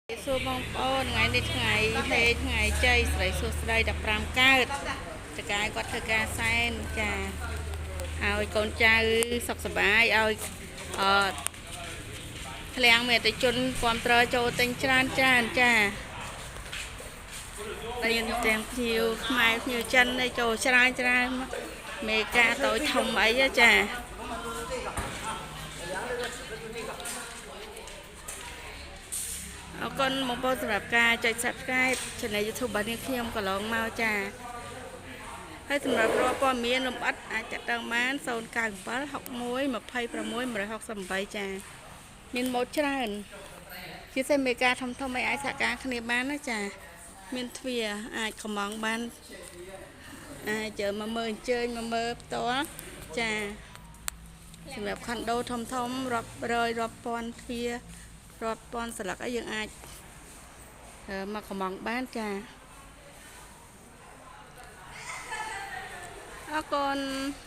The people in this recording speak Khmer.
សួរបងប្អូន ថ្ងៃនេះថ្ងៃហេថ្ងៃជ័យស្រីសួស្តី15កើត តកាយគាត់ធ្វើការសែនចា ឲ្យកូនចៅសុខសប្បាយ ឲ្យអឺឃ្លាំងមេតិជនគ្រប់ត្រចូលទិញច្រើនច្រើនចា មានទាំងភ្ញៀវខ្មែរ ភ្ញៀវចិនឯចូលច្រើនច្រើន មេការតូចធំអីចា។ អរគុណបងប្អូនសម្រាប់ការចុច Subscribe Channel YouTube របស់នាងខ្ញុំកន្លងមកចា ហើយសម្រាប់រាល់ព័ត៌មានលម្អិតអាចតាក់ទងបាន097 61 26 168ចា។ មានម៉ូតច្រើន ជាពិសេសមេការធំធំឲ្យអាចសហការគ្នាបានណាចា មានទ្វាអាចកំងបាន អាចមកមើលអញ្ជើញមកមើលផ្ទាល់ចា។ សម្រាប់ខុនដូធំធំរាប់រយរាប់ពាន់ទ្វារាប់ពាន់ស្លឹកអី យើងអាចមកកំងបានចា។ អរគុណ។